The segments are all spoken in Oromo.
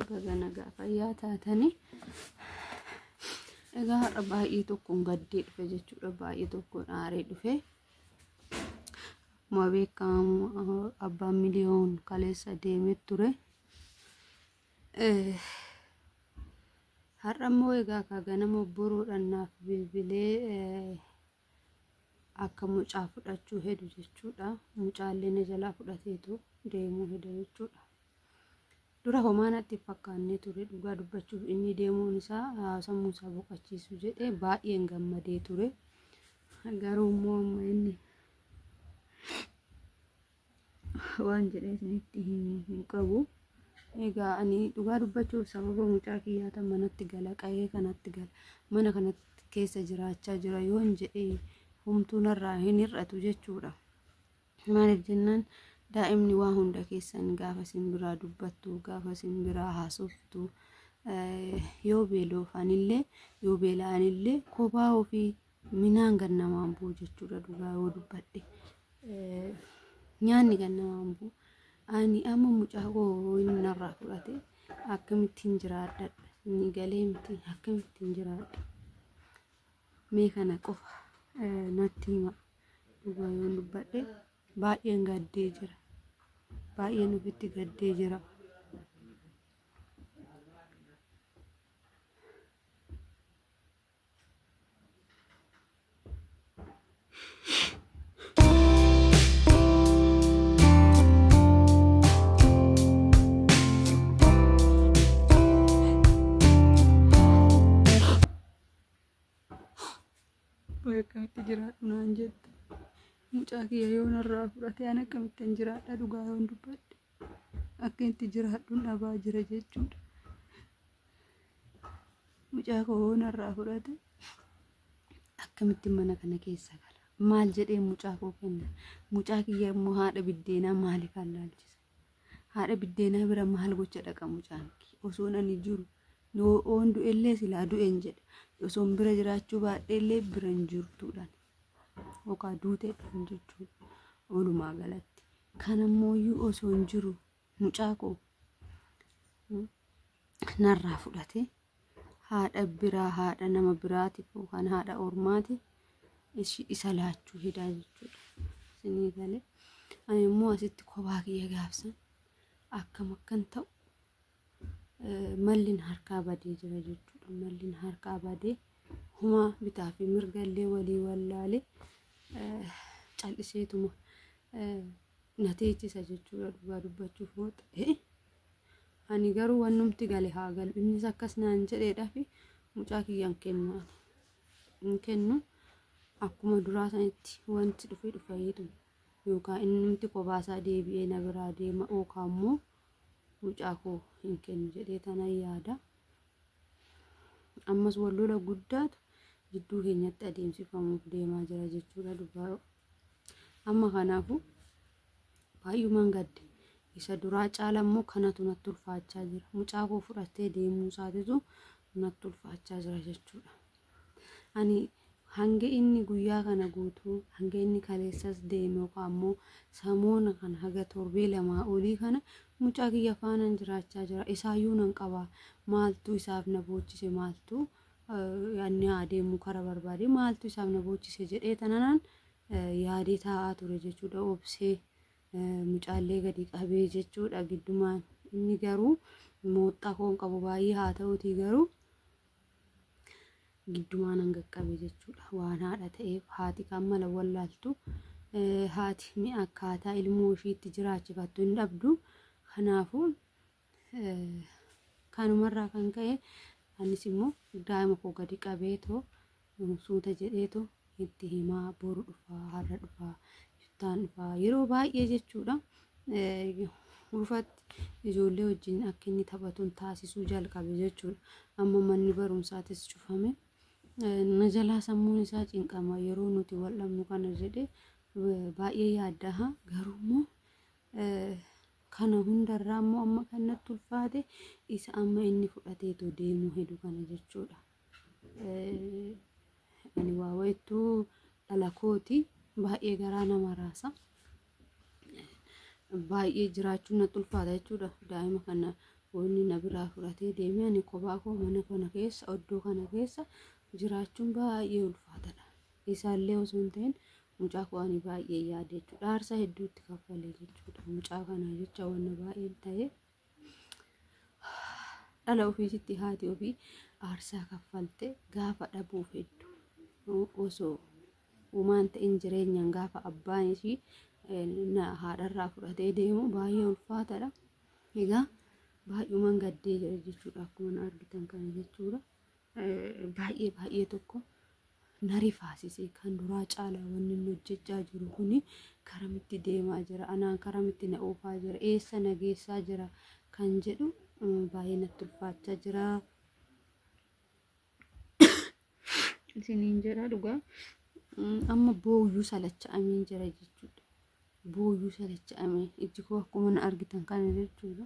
Baga nagaa fayyaa taatanii. Egaa har'a baay'ee tokkoon gaddee dhufe jechuudha. Baay'ee tokkoon aaree dhufe. Akkuma beekamu abbaan miliyoon kaleessa deemee ture. Har'a immoo egaa ka ganama boruudhaan naaf bilbilee akka mucaa fudhachuu hedu jechuudha. Mucaallee na jalaa fudhateetu deemuu heda jechuudha. Dura homaa natti hin fakkaannee ture dhugaa dubbachuuf inni deemuun isaa sammuu isaa boqochiisu jedhee baay'een gammadee ture. Garuu immoo amma inni waan jedhee isinitti hin qabu. Egaa ani dhugaa dubbachuuf sababa mucaa kiyyaatan manatti gala qa'ee kanatti gala mana kanatti keessa jiraachaa jira yoon jedhee homtuu narraa hin hir'atu jechuudha. Maaliif jennaan daa'imni waa hunda keessan gaafa isin biraa dubbattu gaafa isin biraa haasoftu yoo beeloofanillee yoo beela'anillee kophaa ofii minaan gad namaan bu'u jechuudha dhugaa yoo dubbadhe. Nyaanni gad namaan bu'u. Ani amma mucaa koo inni narraa fudhate akkamittiin jiraadha inni galee miti akkamittiin jiraadha. Mee kana qofa natti hima dhugaa yoon dubbadhe baay'een gaddee jira. Baay'een ofitti gaddee jira. Way akkamitti jiraadhu naan jette. Mucaa kiyya yoo narraa fudhate ani akkamittan jiraadha dhugaa yoon dubbadhe. Akka itti jiraadhuun dhabaa jira jechuudha. Mucaa koo yoo narraa fudhate akkamitti mana kana keessa gala? Maal jedhee mucaa koo kenna? Mucaa kiyya immoo haadha biddeenaa maaliif allaalchisa? Haadha biddeenaa bira maal gocha dhaqa mucaan kiyya? Osoon ani jiru yoon du'ellee silaa du'en jedha. Osoon bira jiraachuu baadheellee bira hin jirtuudhaan. Yookaan duuteedhaan jechuudha. Walumaa galatti. Kanammoo osoo hin jiru mucaa koo narraa fudhate haadha biraa haadha nama biraatiif yookaan haadha ormaatiif isa laachuu hedaa jechuudha. Isinii galee. Ani immoo asitti kophaa kiyya gaafsan akkam akkan ta'u mallin harkaa badee jira jechuudha. Mallin harkaa badee humaa bitaa fi mirga illee walii wallaalee cal'iseetuma na teechisa jechuudha dhugaa dubbachuuf yoo ta'e. Ani garuu wannumti gale haa galu. Innis akkas naan jedheedhaaf mucaa kiyya hin kennu ani. Hin kennu akkuma duraa sanitti wanti dhufe dhufeetuma yookaan innumti kophaasaa deebi'ee na biraa deema yookaan immoo mucaa koo hin kennu jedhee tanan yaada. Ammas wal lola guddaatu jidduu keenyatti adeemsifamuuf deemaa jira jechuudha dhugaa. Amma kanaafuu baay'umaan gadde. Isa duraa caala immoo kanatu natti ulfaachaa jira. Mucaa koo fudhatee deemuu isaatitu natti ulfaachaa jira jechuudha. Ani hanga inni guyyaa kana guutuu hanga inni kaleessas deeme yookaan immoo samoona kana haga torbee lamaa olii kana mucaa kiyya faanan jiraachaa jira. Isaayyuu nan qaba. Maaltu isaaf na boochise maaltu yaadni haa deemu kara barbaade maaltu isaaf na boochise jedhee tananaan yaadee taa'aa ture jechuudha. Obsee mucaallee gadi qabee jechuudha giddumaan. Inni garuu mooxxaa koon qabu baay'ee haa ta'uutii garuu giddumaan hanga qabe jechuudha. Waan haadha ta'eef haati kan mala wallaaltu haati mi'a akkaataa ilmoo ishiitti jiraachifattu hin dhabdu. Kanaafuu kanumarraa kan ka'e anis immoo daa'ima koo gadi qabeetoo suuta jedheetoo itti himaa boru dhufaa har'a dhufaa iftaan dhufaa yeroo baay'ee jechuudha. Rufatti ijoollee wajjin akka inni taphatuun taasisuu jalqabe jechuudha. Amma manni barumsaatis cufame. Na jalaa sammuun isaa cinqama yeroo nuti wal dhabnu kana jedhee baay'ee yaaddaha. Garuu immoo kana hundarraa immoo amma kan natti ulfaate isa amma inni fudhateetoo deemuu hedu kana jechuudha. Ani waa wayittuu dhala kooti baay'ee garaa nama raasa. Baay'ee jiraachuun natti ulfaata jechuudha. Daa'ima kana Wanni na biraa fudhatee deemee ani kophaa koo mana kana keessa oddoo kana keessa jiraachuun baay'ee ulfaatadha. Isaallee osoo hin ta'in mucaa koo ani baay'ee yaade jechuudha. Aarsaa hedduu itti kaffalee jechuudha. Mucaa kana jecha wanna baay'een ta'e dhala ofiisitti haati ofii aarsaa kaffalte gaafa dhabuuf hedduu osoo uumaan ta'in jireenyaan gaafa abbaan ishii haadharraa fudhatee deemu baay'ee ulfaatadha. Egaa baay'umaan gaddee jira jechuudha akkuma argitan kana jechuudha. Baay'ee baay'ee tokko na rifaasise kan duraa caalaa wanni inni hojjechaa jiru kuni karamitti deemaa jira, anaan karamitti na oofaa jira, eessa na geessaa jira kan jedhu baay'ee natti ulfaachaa jira. Isiniin jedha dhugaa amma booyyuu salacha'amee jira jechuudha. Booyyuu salacha'amee ijji koo akkuma na argitan kana jechuudha.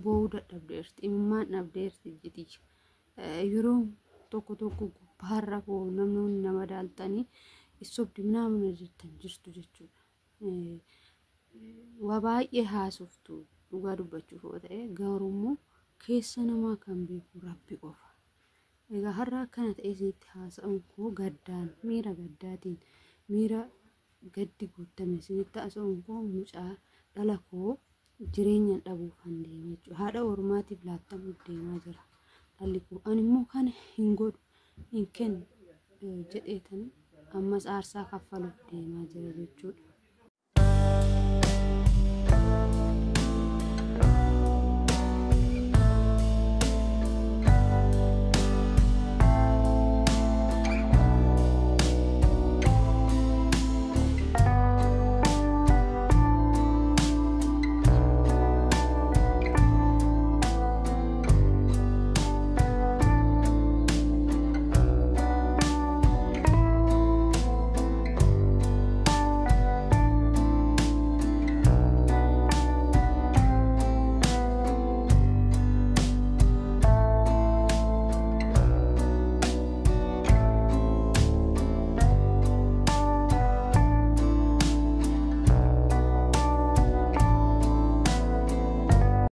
Boo'uu dadhabdeerti, imimmaan dhabdeerti ijji tiyya. Yeroo tokko tokko gubbaarra koo namoonni nama daaltanii sobdi minaamin jettan jirtu jechuudha. Waa baay'ee haasoftu dhugaa dubbachuuf yoo ta'e garuu immoo keessa namaa kan beeku Rabbi qofa. Egaa har'a akkana ta'ee isinitti haasa'uun koo gaddaan miira gaddaatiin miira gaddi guutame isinitti haasa'uun koo mucaa dhala koo jireenyaan dhabuufan deema jechuudha. Haadha ormaatiif laattamuuf deemaa jira dhalli koo. Ani immoo kana hin godhu hin kennu jedheetan ammas aarsaa kaffaluuf deemaa jira jechuudha.